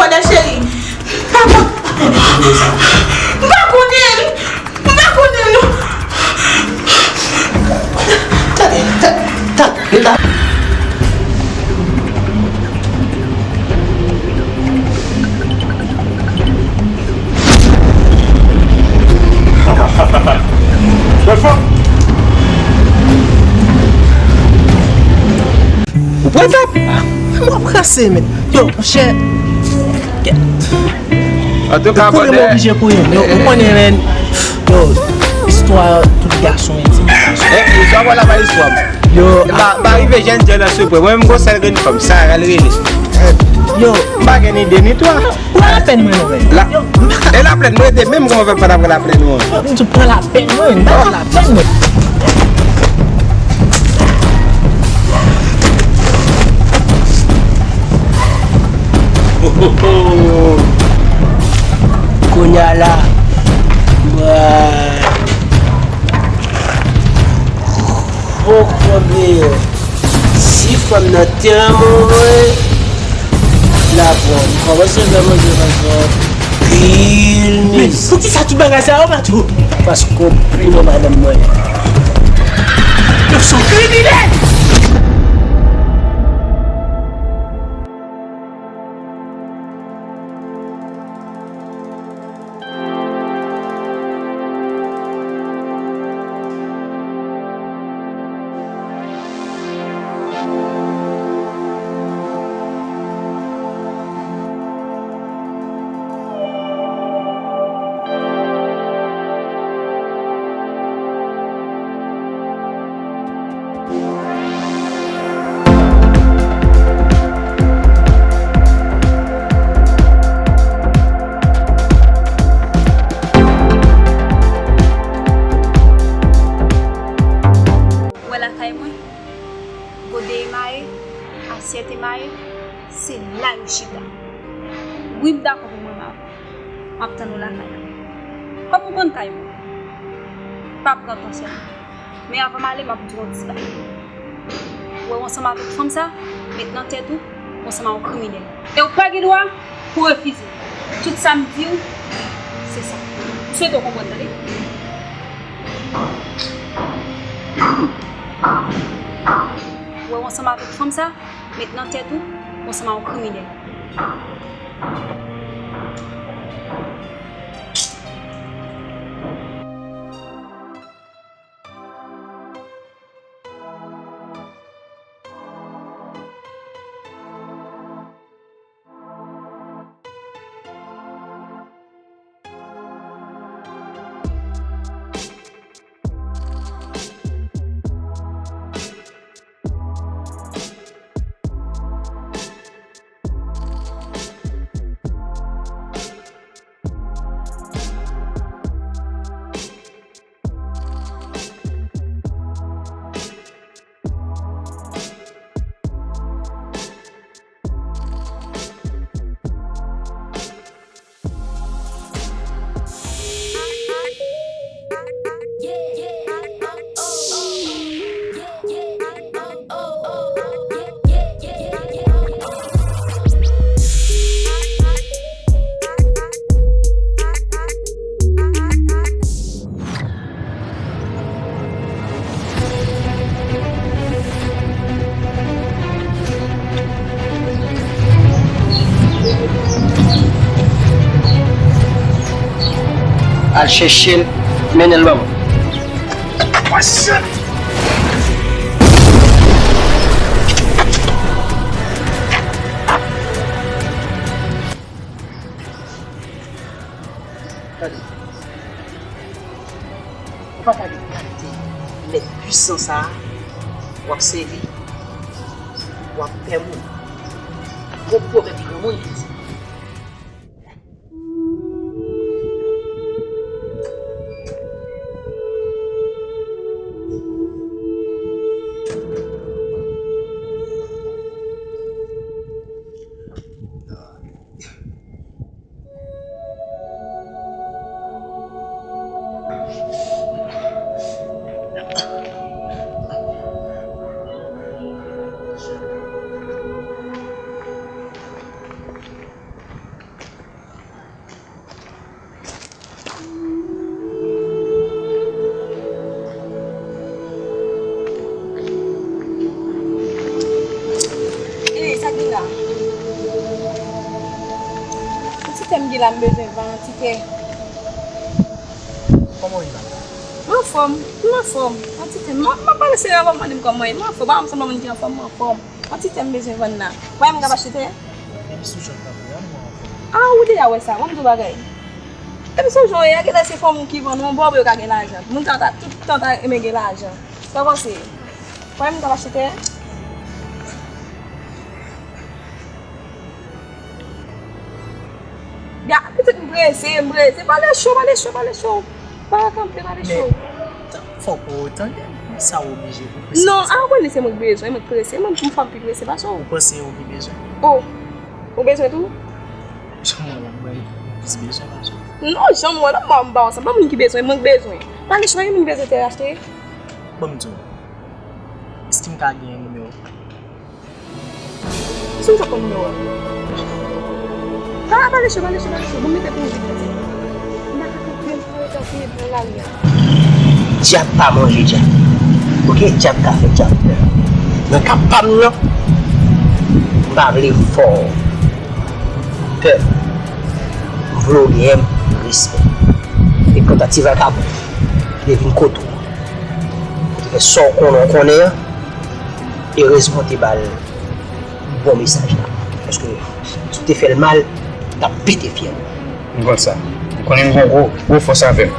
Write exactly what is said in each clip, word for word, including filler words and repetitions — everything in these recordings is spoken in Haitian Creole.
Kote cheri? Papa. M pa konnen l. M pa konnen l. Tande, ta- ta- ta- Ou pran tap? M ap ranse, men. Yo, monchè. Antouka, brother. Kouri, m oblije kouri. Yo, ou konnen, men. Yo, istwa tout gason, men, ti gason. Eh, istwa, vwala, pa istwa. Yo, pa, pa rive jèn jèn nan sipre. Mwen, m gon sèl grenn fanm, Sara l rele. Yo. M pa gen ni de ni twa. Ou wè lapenn mwen, non, men. La, e lapenn mwen, te menm kòman fè pa ta pran lapenn mwen. Yo, m di pran lapenn mwen, m pa pran lapenn mwen. Kounye a la, mwen. Fòk mwen genyen. Si fanm nan tèlman mwen, la pran. M kòmanse fè manje paske anpil miz. Poukisa tout bagay sa yo, Matyo? Paske w pi lwen madanm mwen. Yo, se yon kriminèl! Ou wè lakay mwen, gode emaye, asyèt emaye, se la yo chita. Wi, m dakò pou mwen, m ap tann ou lakay la. Kòm ou konn kay mwen, pa pran tan sèlman. Men avan m ale, m ap di w yon ti bagay. Ou wè w ansanm avèk fanm sa, met nan tèt ou, w ansanm a yon kriminèl. E w pa gen dwa pou refize. Tout sa m di w, se sa. M swete w konprann, tande? Ou wè w ansanm avèk fanm sa, met nan tèt ou, w ansanm a yon kriminèl. Al chèche l, mennen l ban mwen. Tande. Ou pa ta gen kalite mèt pwisan sa a, w ap sèvi, w ap pè moun. Gon pwovèb granmoun ki di, Tè m gen la, m bezwen vann yon ti tè. Kòman w ye la? Mwen anfòm, mwen anfòm. Yon ti tè, m ap pale serye avè w, mande m kòman w ye. Mwen anfòm, pa janm sanble moun ki anfòm, mwen anfòm. Yon ti tè m bezwen vann la. Wè m ka achte tè? Depi sou jan k ap fè a, mwen anfòm. A, ou deja wè sa, ban m di w bagay. Depi sou jan w ye a, genlè se fanm ki vann ou, bon, yo ka gen lajan. Moun sa ta, tout tan ta renmen gen lajan. Sa w panse? Wè m ka achte tè? Gade, pitit m prese, m prese. Pale cho, pale cho, pale cho. Pa kanpe, pale cho. Men, fòk ou tande m. Sa w oblije pou prese. Non, a, ou konnen se mwen k bezwen, mwen k prese. Mwen, m fanm pi prese pase w. Ou panse ou pi bezwen? O, ou bezwen tou? Jan mwen la, mwen plis bezwen pase w. Non, jan mwen la, mwen ba w sa. Pa moun ki bezwen, mwen k bezwen. Pale cho, pa gen moun ki bezwen tè achte. Ban m di w. Èske m ka gen nimewo? Si m t ap pran nimewo a. Pa, pa lèche, pa lèche, pa lèche. Bon, mete pou ou vit, vit. M pa ka kanpe, m pa ka kanpe nan lari a. Dyab pa manje dyab. Oke, dyab ka fè dyab pè. Nan ka pa m nan, m pa vle fè w pè. M vle w genyen m respè. E kanta ti vakabon ki te vin kote w, pou te fè sa w konnen w konnen an, erezman w te ba l bon mesaj la. Paske si w te fè l mal, l t ap pete fyèl ou. M konn sa. M konnen m gen yon gwo, gwo fòs avè m.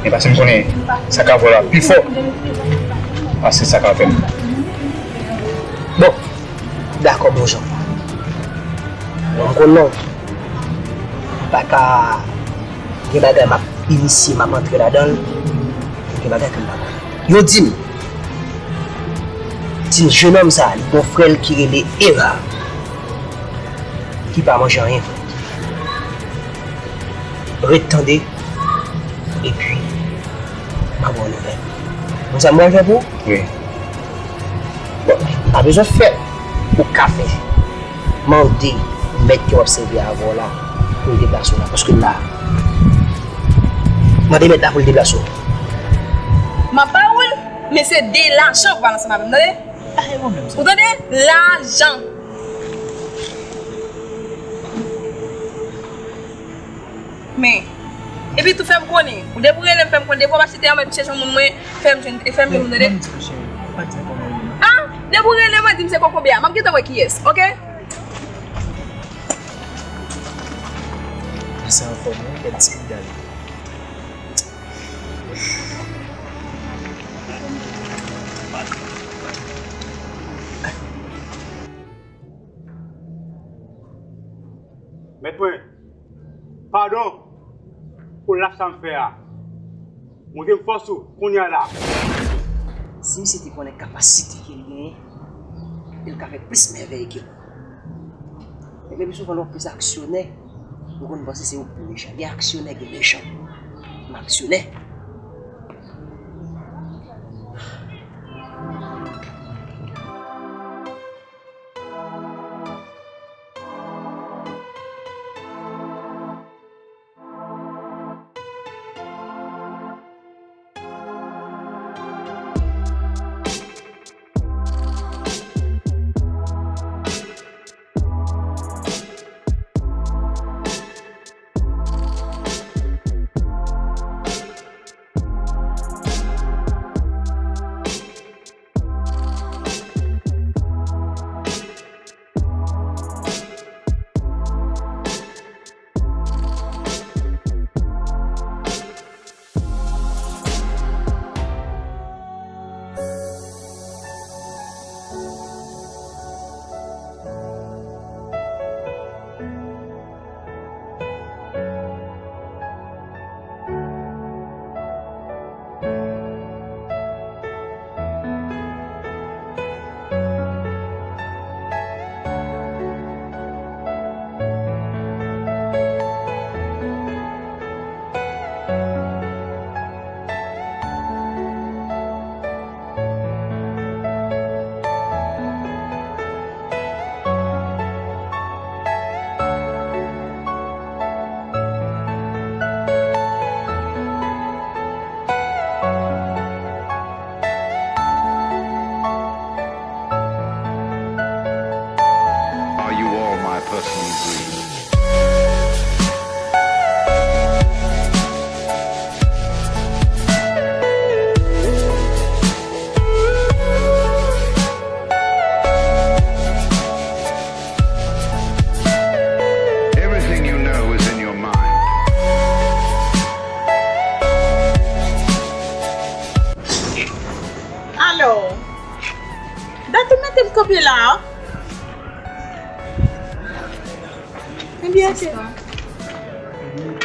Men paske m konnen sa k avè w la pi fò pase sa k avè m. Bon, dakò, bon jan. Bon, m konn non. M pa ka gen bagay m ap inisye, m ap antre ladan l, gen bagay ke m pa konn. Yo di m, di m jennonm sa, li gon frè l ki rele Era, ki pa manje anyen vre. Ret tande, epi m a ba w nouvèl. Konn sa m pral fè pou ou? Wi. Bon, pa bezwen fè, ou ka fè. Mande mèt ke w ap sèvi avè w la pou l deplase w la, paske m la. Mande mèt la pou l deplase w. M ap ba ou l, men se de lajan pou pale ansanm avè m, tande? Pa gen pwoblèm sa. Ou tande? Lajan. Men, epi tou fè m konnen. Ou depi w rele m, fè m konnen. Depi w ap achte tè a, mwen chèche yon moun mwen, fè m jwenn, fè m jwenn moun, tande? Ban m di w, cheri. Pa di m kòman w ye non. A, depi w rele mwen, di m se kokobe a. M ap gentan wè kiyès, oke? Sa anfòm wi, kèt ti bout dal. Mèt mwen, padon pou lach sa m fè a. Montre m fòs ou kounye a la. Si misye te konnen kapasite ke l genyen, e l ka fè plis mèvèy ke mwen. Ebyen, pi souvan lè w plis aksyonè, ou konn panse se ou k pi mechan. Gen aksyonè, gen mechan. M aksyonè.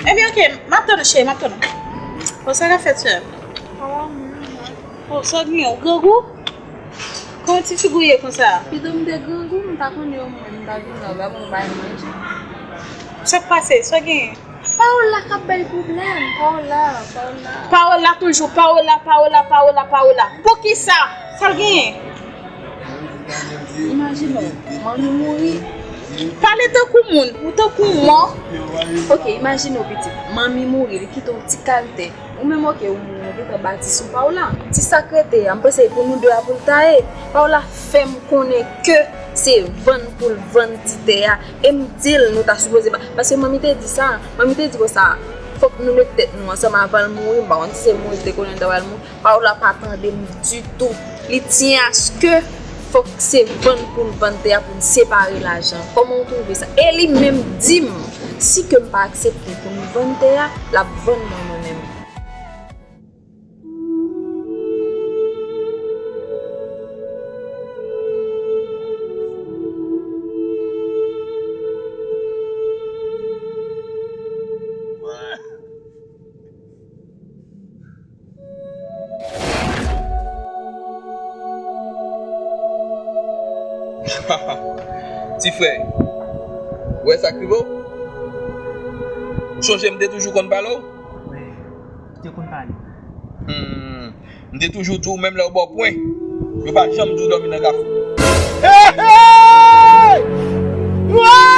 Ebyen, oke, m ap tann ou, cheri, m ap tann ou. Bon, sa k ap fèt, sè? O, sa w gen, ou grangou? Kòman ti figi w ye konsa? Pito m te grangou, m ta konnen omwen m ta vin la, ba mwen bay manje. Sa k pase? Sa w gen? Paola k ap bay pwoblèm. Paola, Paola. Paola toujou, Paola, Paola, Paola, Paola. Poukisa? Sa l genyen? Imajine w, manmi mouri. Pale tankou moun, ou tankou mò. Ok, imajine w pitit. Manmi mouri, li kite w ti kal tè. Ou menm, oke, ou mouri, ou gentan bati sou pa w la. Ti sa k rete a, m panse pou nou de a pou l ta ye. Pa w la fè m konnen ke se vann pou l vann ti tè a. E m di l nou ta sipoze ba. Paske manmi te di sa. Manmi te di konsa, fòk nou met tèt nou ansanm avan l mouri. M pa konn si se mouri l te konnen l ta pral mouri. Pa w la pa tande m ditou. Li tyen aske fòk se vann pou l vann tè a pou n separe lajan. Kòman w twouve sa? E li menm di m, si ke m pa aksepte pou n vann tè a, l ap vann mwen mwen menm. Ti frè, ou wè sa k rive w? Ou sonje m te toujou konn pale w? Wi, ou te konn pale. Hmm, m te toujou di w, menm lè w bò pwen, yo pa janm di w dòmi nan kafou. Hey, hey!